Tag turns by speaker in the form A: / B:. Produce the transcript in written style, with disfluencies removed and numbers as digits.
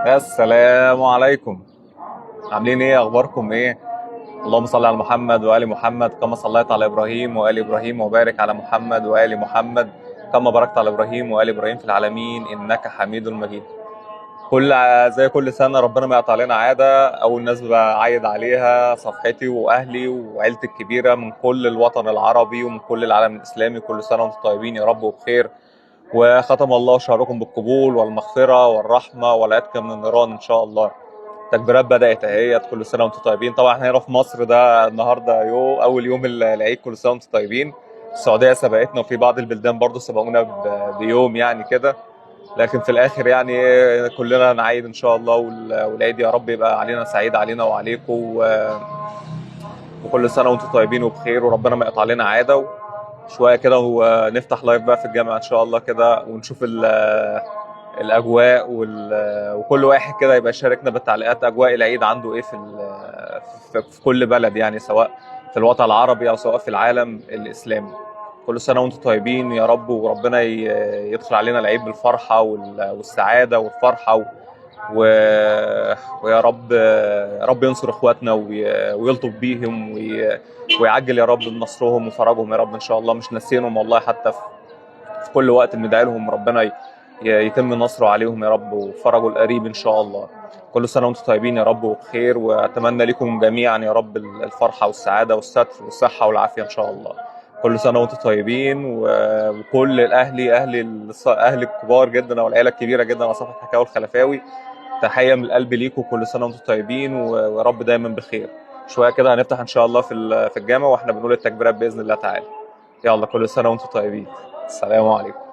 A: السلام عليكم. عاملين ايه؟ اخباركم ايه؟ اللهم صل على محمد وآل محمد كما صليت على ابراهيم وآل ابراهيم، وبارك على محمد وآل محمد كما باركت على ابراهيم وآل ابراهيم في العالمين انك حميد مجيد. زي كل سنة ربنا ما يقطع علينا عادة. اول ناس بعيد عليها صفحتي واهلي وعيلتي الكبيرة من كل الوطن العربي ومن كل العالم الاسلامي. كل سنة وانتم طيبين يا رب وبخير، وختم الله شهركم بالقبول والمغفرة والرحمة والعتق من النيران ان شاء الله. التكبيرات بدات اهيت، كل سنة وانتم طيبين. طبعا احنا هنا في مصر ده النهارده يوم اول يوم العيد، كل سنة وانتم طيبين. السعودية سبقتنا، وفي بعض البلدان برضو سبقونا بيوم يعني كده، لكن في الاخر يعني كلنا نعيد ان شاء الله، والعيد يا رب يبقى علينا سعيد علينا وعليكم، وكل سنة وانتم طيبين وبخير، وربنا ما يقطع علينا عادة. شوية كده ونفتح live بقى في الجامع ان شاء الله كده، ونشوف الاجواء وكل واحد كده يبقى يشاركنا بالتعليقات اجواء العيد عنده ايه في كل بلد، يعني سواء في الوطن العربي او سواء في العالم الاسلامي. كل سنة وانتم طيبين يا رب، وربنا يدخل علينا العيد بالفرحه والسعادة والفرحه و... ويا رب يا رب ينصر اخواتنا ويلطف بيهم ويعجل يا رب بنصرهم وفرجهم يا رب ان شاء الله. مش ناسينهم والله، حتى في كل وقت بندعي لهم ربنا يتم نصره عليهم يا رب وفرجه القريب ان شاء الله. كل سنة وانتم طيبين يا رب وبخير، واتمنى لكم جميعا يا رب الفرحة والسعادة والستر والصحة والعافية ان شاء الله. كل سنة وانتم طيبين، وكل الاهلي اهل الكبار جدا او العيلة الكبيرة جدا على صفحة حكاوي الخلفاوي، تحية من القلب ليكم. كل سنة وانتم طيبين، ويا رب دايما بخير. شوية كده هنفتح ان شاء الله في الجامع واحنا بنقول التكبيرات باذن الله تعالى. يلا كل سنة وانتم طيبين، السلام عليكم.